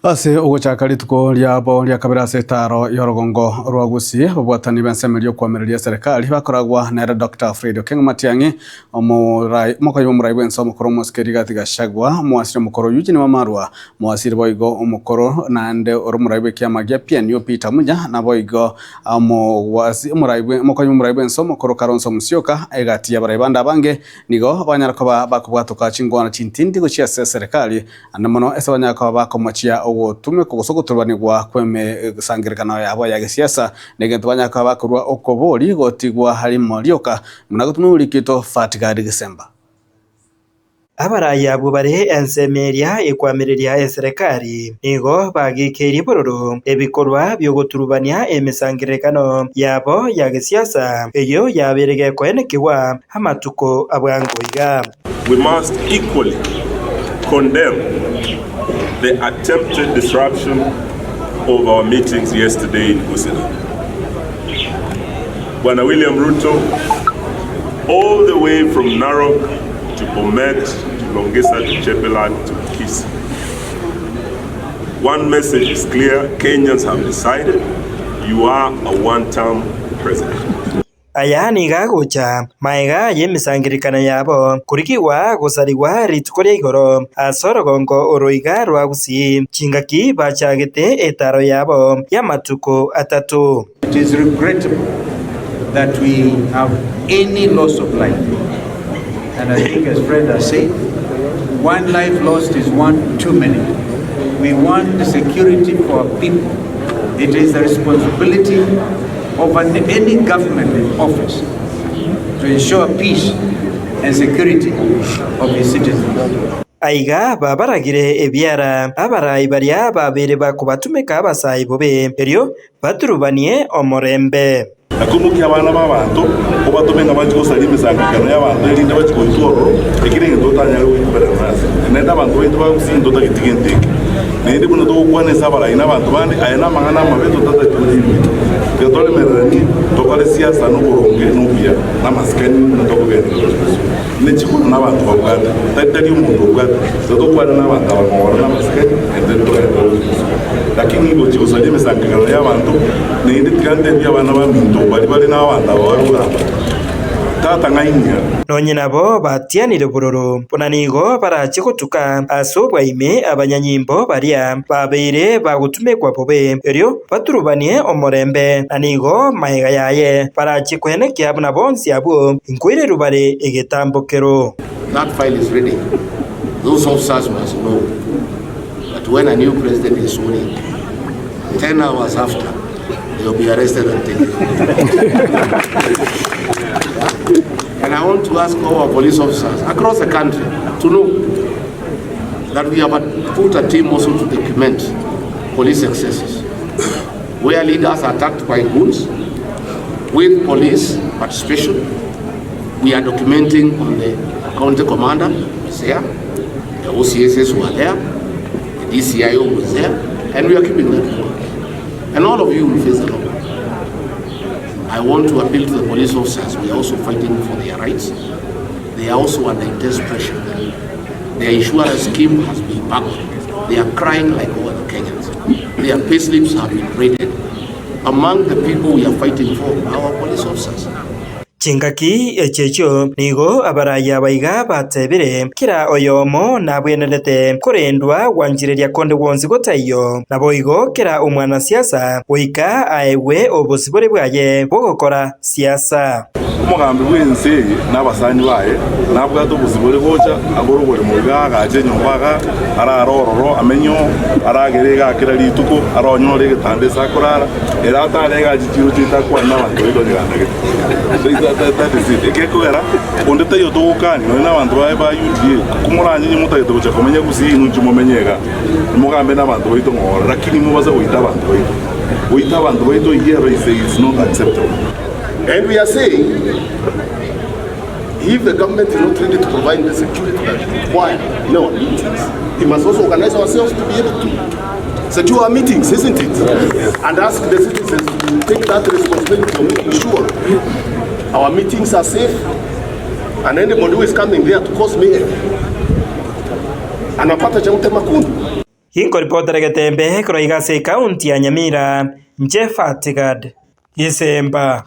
Ase ogochaka rituko riabo ria kabere ase etaaro y'orogongo rwa Gusii, ababwatani b'ensemo eria y'okoamereria eserekari bakoragwa nere Doctor Fred Okengo Matiang'i, omorai omokonyi bw'omorai bw'ense omokoro omosike Rigathi Gachagua, omowasiri omokoro Eugene Wamalwa, omowasiri boigo omokoro naende ore omorai bw'ekiama gia PNU Peter Munya, naboigo omowasi omorai bwe omokonyi bw'omorai bw'ense omokoro Kalonzo Musyoka, egati y'abarai bande abange nigo banyara koba bakobwatoka chingwana chintindi gochia ase eserekari Naende mono ase banyare koba bakomochia ogotumekwa gose ogoturubanigwa kw'emesangererekano yabo ya gesiasa, na egento banyare koba bakorua okobori gotigwa rimo rioka, buna gotumia orikito Fatgad Gisemba. Abarai abwo bare ensemo eria ekwamireria eserekari nigo bagikeirie bororo ebikorwa bi'ogoturubania emesangererekano yabo ya gesiasa, eyio yabeire gekoenekigwa amatuko a bwango iga. We must equally condemn the attempted disruption of our meetings yesterday in Busia. Bwana William Ruto, all the way from Narok to Bomet to Longisa to Chepelat to Kisii. One message is clear, Kenyans have decided you are a one-term president. Aya nigo agocha magega y'emesangererekano yabo korigigwa gosarigwa rituko ria igoro ase orogongo oro iga rwa Gusii, chingaki bachagete etaaro yabo y'amatuko atato. It is regrettable that we have any loss of life and I think as Fred has said, one life lost is one too many. We want the security for our people. It is the responsibility of an, any government in office to ensure peace and security of its citizens. Aiga babaragire ebiara abarai baria babeire bakobatumeka abasae bobe, erio baturubanie omorembe. Na koimokia abana b'abanto, obatome ng'a bachie gosaria emesangererekano y'abanto, erinde bachie goitwa ororo, eki negento totanyare goikoberana ase. Naende abanto baito bagusii ntotageti gento eke. Naende buna togokwana ase abarai na abanto bande, aya namang'ana amabe totatagete gotirimeka. Tiga toremereranie, tokore siasa noboronge na obuya, na amasikani buna tokogenderera gochia bosio. Ne chikura nabanto babwate, tari tari omonto obwate, tiga tokwane nabanto aba ng'ora na amasikani, naende togenderere gochia bosio. Lakini gochia gosaria emesangererekano y'abanto, naende tiga ntebie abana baminto baria bare nabanto aba bare kogamba, Tata ng'ainia. Nonye nabo batianire bororo, buna nigo barache gotuka ase obwaime abanyanyimbo baria babeire bagotumekwa bobe, erio baturubanie omorembe, na nigo magega yaye barache koenekia buna bonsi abwo nkoirerwa bare egetambokero. That file is ready. Those officers must know that when a new president is sworn in, 10 hours after, they will be arrested and taken. And I want to ask all our police officers across the country to know that we have put a team also to document police excesses, where leaders are attacked by goons with police participation. We are documenting on the county commander is there, the OCSs who are there, the DCIO was there, and we are keeping that record. And all of you will face the law. I want to appeal to the police officers. We are also fighting for their rights. They are also under intense pressure. Their insurance scheme has been backward. They are crying like all the Kenyans. Their payslips have been raided. Among the people we are fighting for are our police officers. Chingaki echi echio nigo abarai aba iga batebire, Kera oyomo nabwenerete korendwa gwanchereria konde gwonsi gotaiyo, naboigo kera omwanasiasa goika aegwe obosibore bwaye bw'ogokora siasa. Omogambi bw'ense eye na abasani baye nabwate obosibore gocha agore oboremo iga agache enyomba iga, arare ororo, amenye oo, aragere igaa kera rituko, aronyore egetanda ase akorara, ere atare igaa chichiro chiaito akwane nabanto baito onye gandagete. That is it. Egekogera onde taiyo togokania nonye nabanto baye ba UDA, komoranye inye motagete gocha komenya gusii inwe inche momenye igaa, mogambe nabanto baito ng'ora, lakini mobase goita abanto baito. Goita abanto baito eyio ero is not acceptable. And we are saying if the government is not ready to provide the security that we require in our meetings, we must also organize ourselves to be able to secure our meetings, isn't it? And ask the citizens to take that responsibility of making sure our meetings are safe and anybody who is coming there to cause mayhem anapata cha mtema kuni. Ginkoripotera Getembe korwa iga ase ekaunti ya Nyamira, inche Fatigad Gisemba.